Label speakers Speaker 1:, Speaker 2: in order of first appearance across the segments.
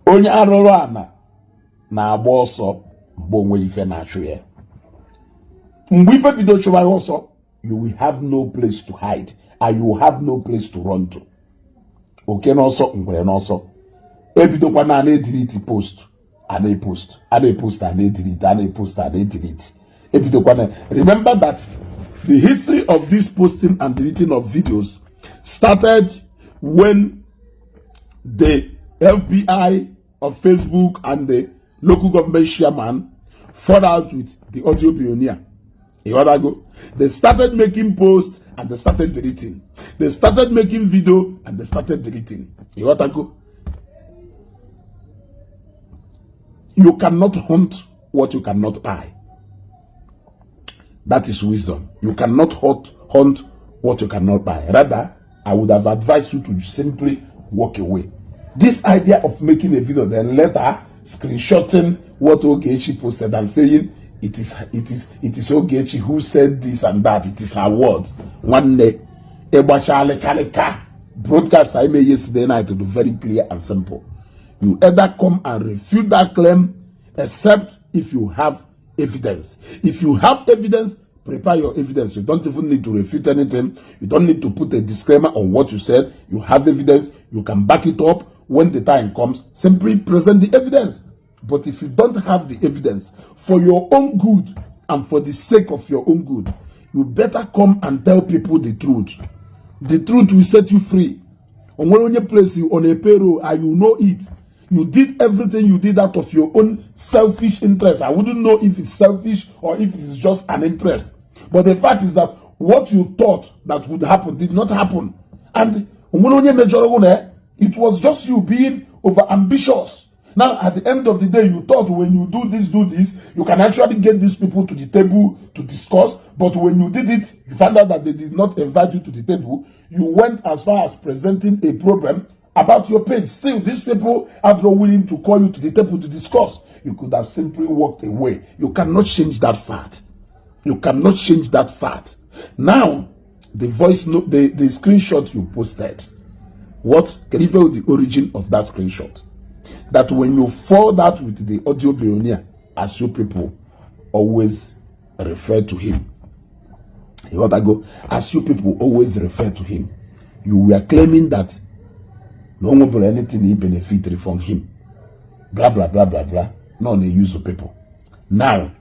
Speaker 1: Onye arụrụ ana na-agba ọsọ mgbe o nweghị ife na-achụ ya. Mgbe ife bido chụwa ya ọsọ, you will have no place to hide and you will have no place to run to. Oke n'ọsọ, ngwere n'ọsọ. Ebidokwa na na-edelete post, a na-epost, a na-epost, a na-edelete, a na-epost, a na-edelete. Ebidokwa na remember that the history of this posting and deleting of videos started when the FBI of Facebook and the local government chairman fought out with the audio billionaire. Go. They started making posts and they started deleting. They started making video and they started deleting. Go. You cannot hunt what you cannot buy. That is wisdom. You cannot hunt what you cannot buy. Rather, I would have advised you to simply walk away. This idea of making a video, then later screenshotting what Ogechi posted and saying it is Ogechi who said this and that, it is her word. One day, broadcast I made yesterday night to be very clear and simple. You either come and refute that claim, except if you have evidence. If you have evidence, prepare your evidence. You don't even need to refute anything. You don't need to put a disclaimer on what you said. You have evidence. You can back it up. When the time comes, simply present the evidence. But if you don't have the evidence, for your own good and for the sake of your own good, you better come and tell people the truth. The truth will set you free. O nwere onye place you on a payroll and you know it. You did everything you did out of your own selfish interest. I wouldn't know if it's selfish or if it's just an interest. But the fact is that what you thought that would happen did not happen. And it was just you being over ambitious. Now, at the end of the day, you thought when you do this, you can actually get these people to the table to discuss. But when you did it, you found out that they did not invite you to the table. You went as far as presenting a problem about your pain. Still, these people are not willing to call you to the table to discuss. You could have simply walked away. You cannot change that fact. You cannot change that fact. Now, the voice note, the screenshot you posted, what can you feel the origin of that screenshot? That when you fall out with the audio billionaire, as you people always refer to him, you got to go, as you people always refer to him, you were claiming that no one will anything he benefited from him. Blah blah blah blah blah. Not the use of people. Now,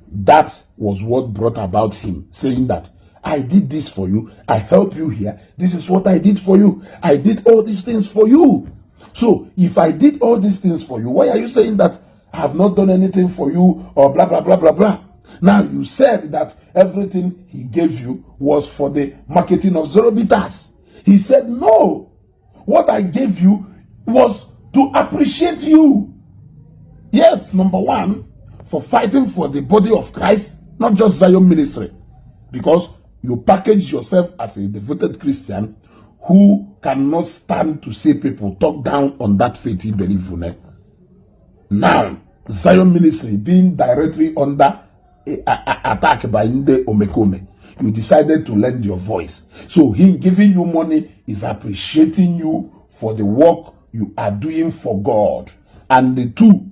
Speaker 1: that was what brought about him saying that I did this for you, I help you here. This is what I did for you. I did all these things for you. So if I did all these things for you, why are you saying that I have not done anything for you or blah blah blah blah blah? Now you said that everything he gave you was for the marketing of Zero Bitters. He said, no, what I gave you was to appreciate you. Yes, number one, for fighting for the body of Christ, not just Zion ministry. Because you package yourself as a devoted Christian who cannot stand to see people talk down on that faith he believes in. Now, Zion ministry being directly under attack by Nde Omekome, you decided to lend your voice. So him giving you money is appreciating you for the work you are doing for God. And the two,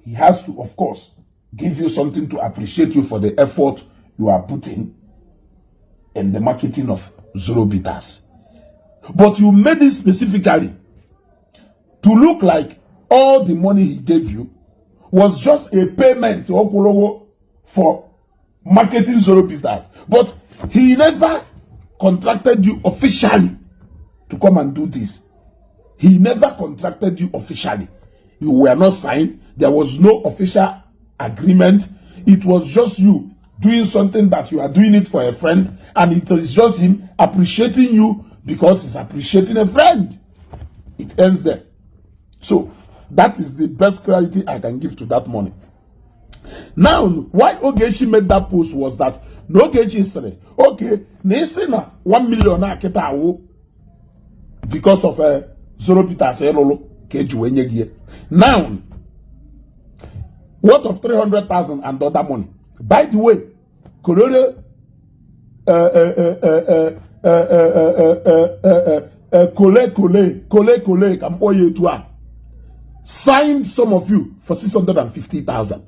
Speaker 1: he has to, of course, give you something to appreciate you for the effort you are putting in the marketing of Zero Bitters. But you made it specifically to look like all the money he gave you was just a payment to Okolowo for marketing Zero Bitters. But he never contracted you officially to come and do this. He never contracted you officially. You were not signed. There was no official agreement. It was just you doing something that you are doing it for a friend, and it is just him appreciating you because he's appreciating a friend. It ends there. So that is the best clarity I can give to that money. Now, why Ogechi made that post was that na Ogechi sịrị, okay, na isi na 1 million a kịta awụ because of Zoro Peters ịlụlụ ka eji wee nye gị ya. Now, what of 300,000 and other money? By the way, Korore Kole Kole Kole Kole, ka m kpọọ ya etu a, signed some of you for 650,000.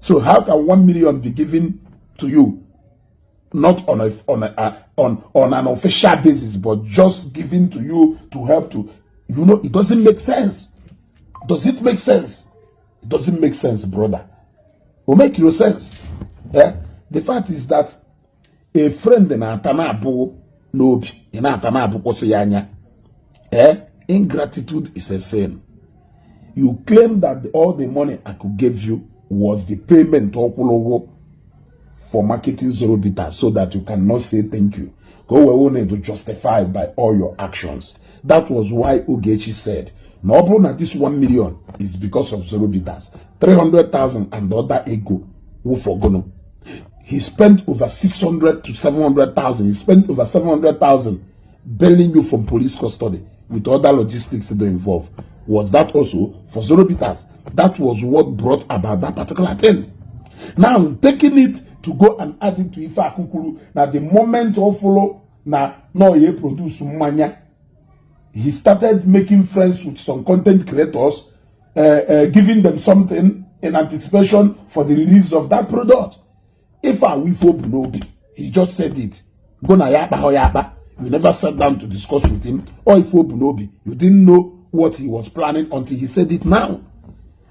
Speaker 1: So how can 1 million be given to you, not on an official basis, but just given to you to help to you know? It doesn't make sense. Does it make sense? It doesn't make sense, brother. Will make no sense, yeah? The fact is that a friend na-ata na-abụ n'obi, ị na-ata na-abụ, kwụsị ya anya. Eh, ingratitude is a sin. You claim that all the money I could give you was the payment ọkwụlụgwọ for marketing Zoro Bitters, so that you cannot say thank you. Go wee to justify by all your actions. That was why Ogechi said, na ọ bụrụ na this 1 million is because of Zoro Bitters, 300,000 and other ego wụfọgono. He spent over 600 to 700,000. He spent over 700,000 bailing you from police custody with other logistics to involve. Was that also for Zoro Bitters? That was what brought about that particular thing. Now, taking it to go and add it to ife akụkwuru na the moment ọ follow na no ye produce mmanya, he started making friends with some content creators, giving them something in anticipation for the release of that product. If I will n'obi, he just said it. Go na ya akpa ya akpa. You never sat down to discuss with him. Or if n'obi, you didn't know what he was planning until he said it now.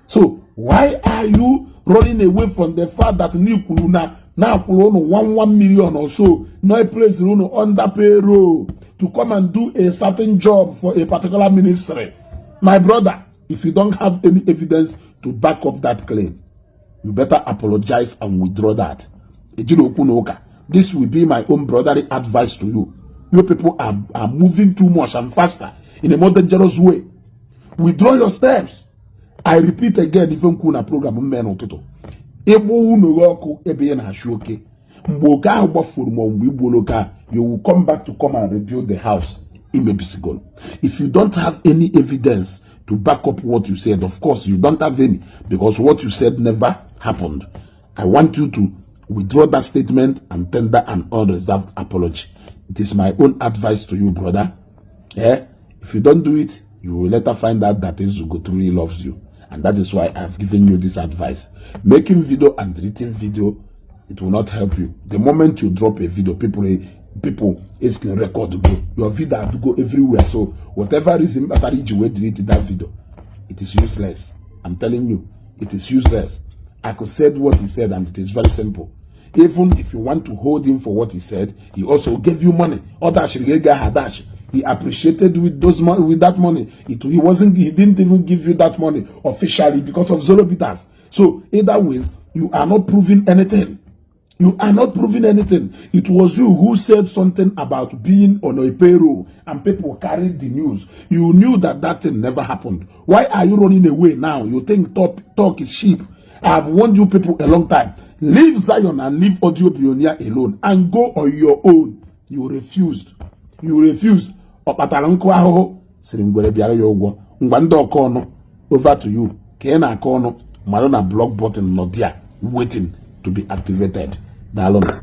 Speaker 1: So why are you running away from the fact that n'ikwuru na na-akwụrụ unu 1 1 million or so, no place unu under payroll to come and do a certain job for a particular ministry? My brother, if you don't have any evidence to back up that claim, you better apologize and withdraw that. Ejiri okwu na ụka. This will be my own brotherly advice to you. You people are moving too much and faster in a more dangerous way. Withdraw your steps. I repeat again ife m kwuru na program m mee n'ụtụtụ. Ịgba unu gị ọkụ ebe ị na-achụ oke, mgbe oke ahụ gbafuru ma mgbe igbuola oke ahụ, you will come back to come and rebuild the house imebisigoro. If you don't have any evidence to back up what you said, of course you don't have any, because what you said never happened. I want you to withdraw that statement and tender an unreserved apology. It is my own advice to you, brother. Eh? If you don't do it, you will later find out that Ezugo truly loves you. And that is why I've given you this advice. Making video and deleting video, it will not help you. The moment you drop a video, people is can record go. Your video have to go everywhere. So whatever reason that you will delete that video, it is useless. I'm telling you, it is useless. I could said what he said, and it is very simple. Even if you want to hold him for what he said, he also gave you money. Dash. He appreciated with those money, with that money. It, he wasn't he didn't even give you that money officially because of Zoro Bitters. So either ways, you are not proving anything. You are not proving anything. It was you who said something about being on a payroll and people carried the news. You knew that that thing never happened. Why are you running away now? You think talk is cheap. I have warned you people a long time. Leave Zion and leave Audio Billionaire alone and go on your own. You refused. You refused. Ọ kpatara nkụ ahụhụ siri ngwere bịara ya ụgwọ. Ngwa, ndị ọkọ ọnụ, over to you. Ka ị na-akọ ọnụ mara na block button nọ there waiting to be activated. Daalụnụ.